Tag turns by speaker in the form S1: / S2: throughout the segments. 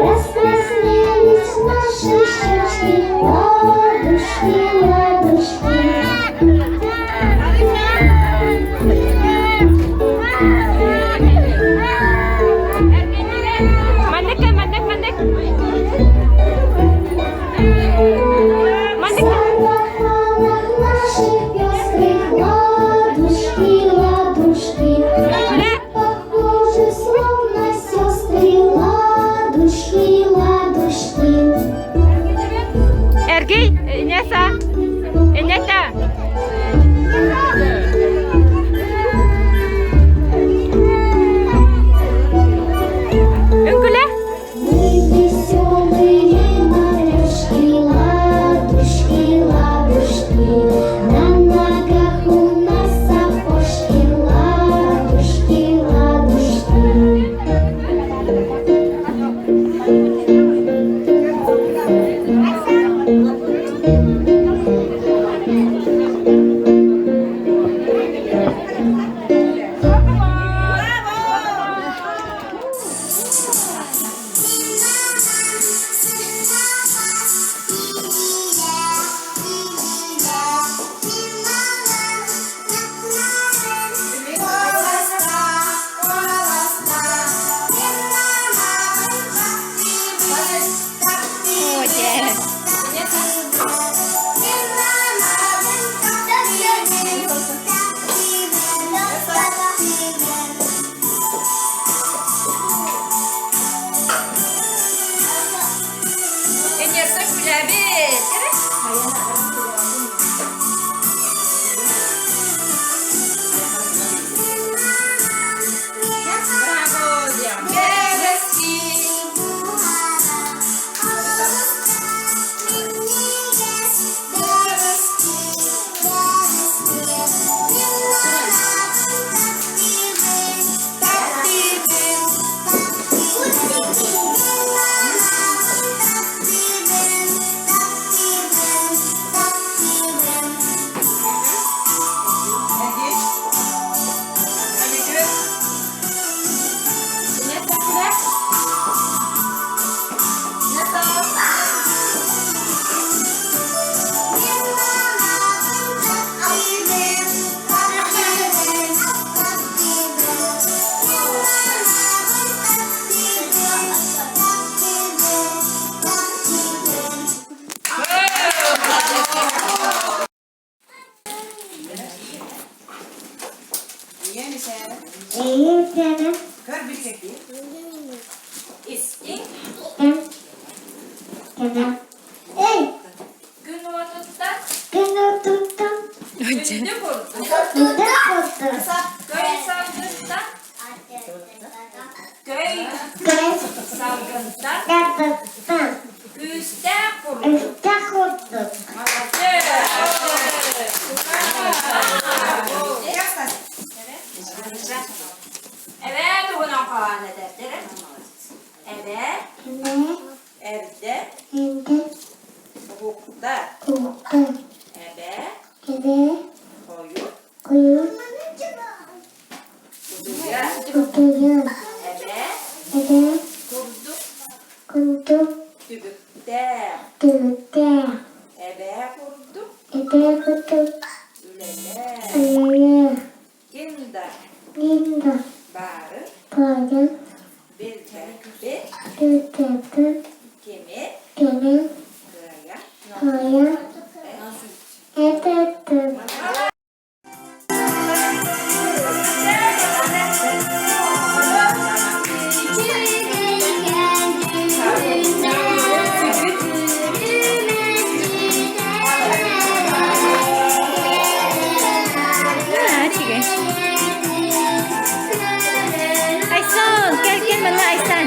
S1: Раскраснелись наши щечки, ладушки, ладушки.
S2: Маннык, маннык, маннык. Маннык.
S1: В наших пестрых ладушки, ладушки. Похожи, словно сестры, ладушки, ладушки.
S2: Эргий, Инесса. Инесса. Үҥкүлэ.
S1: Мы веселые матрешки, ладушки, ладушки. На ногах у нас сапожки, ладушки, ладушки.
S3: Энерса күлэбит. Браво, Бэрэски. Инесса күлэ. Инесса. Истиҥ. Күн уотуттан. Күндү курдук. Көй салгынтан. Көй салгынтан. Күүстээх курдук. Молодец! Эбээ туһунан хоһоон этэрдэрэ. Эбээ, эрдэ, уһуктар. Эбээ, хойут, утуйар. Эбээ, курдук, түбүктээх. Эбээ курдук, үлэлээх. Ким да баары билбэппит, кими кыайа
S2: Айсан, кэл кэл манна Айсан.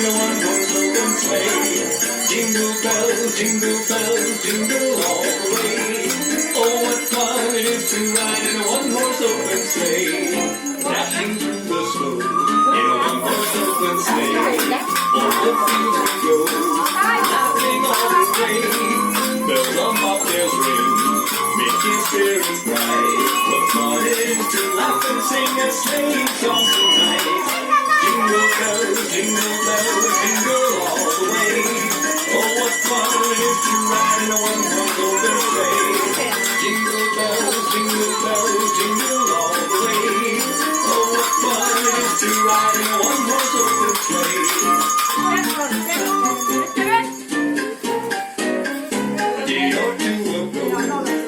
S1: a one-horse open sleigh. Jingle bells, jingle bells, jingle all the way. Oh, what fun it is to ride in a one-horse open sleigh. Dashing through the snow in a one-horse open sleigh. O'er the fields we go, laughing all the way. Bells on bobtails ring, making spirits bright. What fun it is to laugh and sing a sleighing song tonight. Jingle bells, jingle bells, jingle all the way. Oh, what fun it is to ride in a one-horse open sleigh. Jingle bells, jingle bells, jingle all the way. Oh, what fun it is to ride in a one-horse open sleigh. A day or two ago,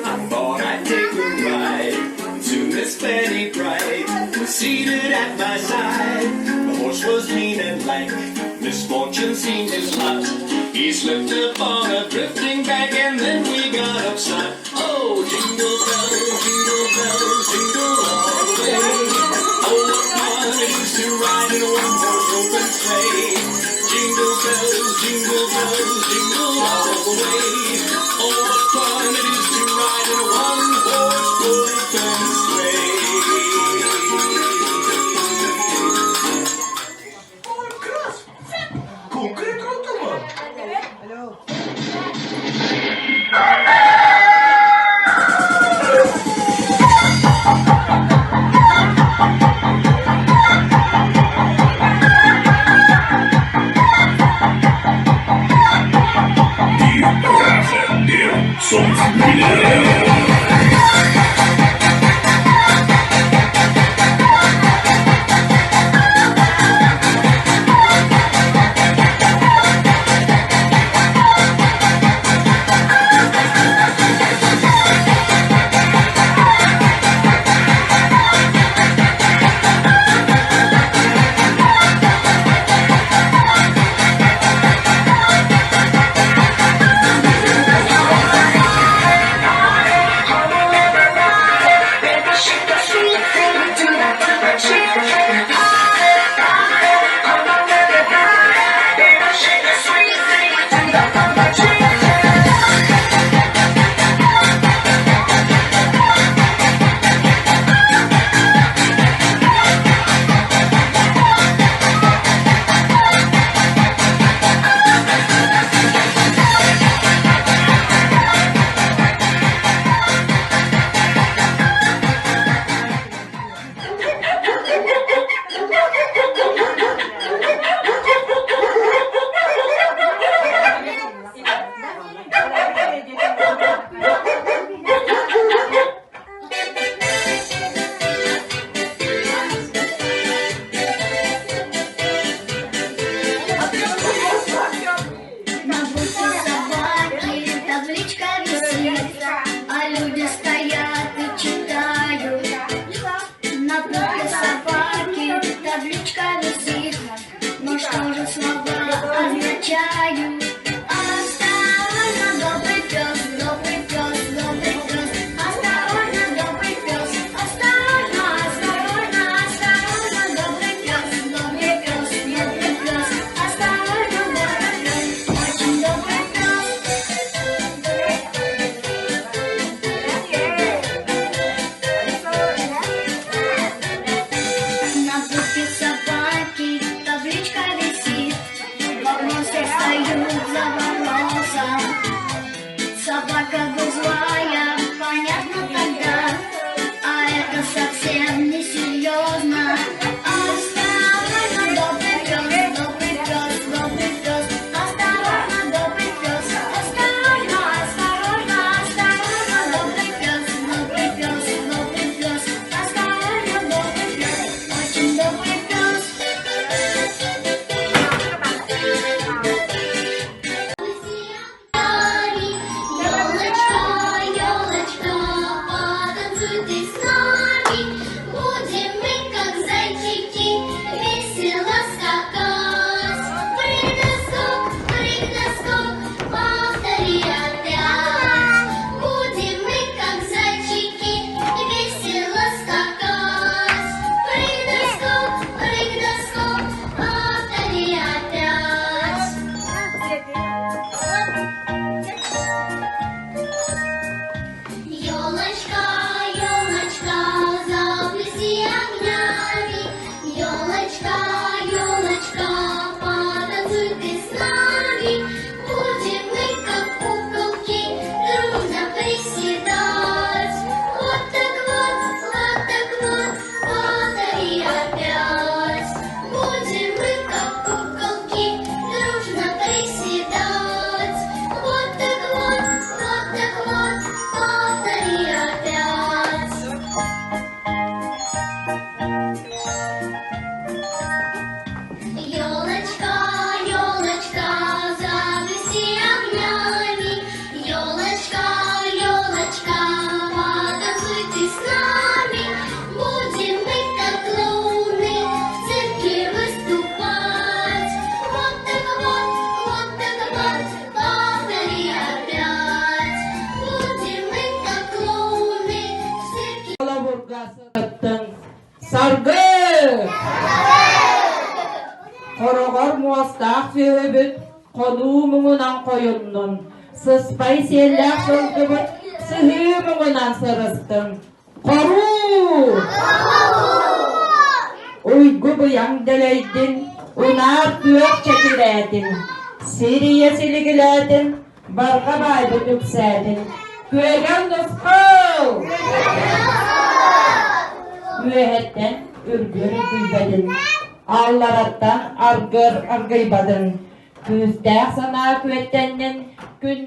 S1: I thought I'd take a ride. Soon Miss Fanny Bright was seated at my side. The horse was lean and lank, misfortune seemed his lot. He slipped upon a drifting bank and then we got upside. Oh, jingle bells, jingle bells, jingle all the way. Oh, what fun it is to ride in a one-horse open sleigh. Jingle bells, jingle bells, jingle all the way. Oh, what fun it is to ride in a one-horse open sleigh.
S4: Concrete rotoman.
S5: нами. Будем мы, как куколки, дружно приседать. Вот так вот, вот так вот, повтори опять. Будем мы, как куколки, дружно приседать. Вот так вот, вот так вот, повтори опять. Елочка, елочка, загуси огнями. Елочка, елочка, потанцуйте с нами. Будем мы, как клоуны, в цирке выступать. Вот так вот, вот так вот, повтори опять. Будем мы, как клоуны, в цирке
S6: Холобурга сырыттын. Саргы! Хороҕор муостаах сүөһүбүт хонуу муҥунан хойуннун, сыспай сиэллээх сылгыбыт сыһыы муҥунан сырыстын. Хоруу! Уйгу быйаҥ дэлэйдин, унаар күөх чэчирээтин, сир ийэ силигилээтин, Барҕа баайбыт үксээтин, күөгэл нусхал! Үөһэттэн үргүөр үргүйбэтин, аллараттан аргыр аргыйбатын, күүстээх санаа күөттэннин, күн...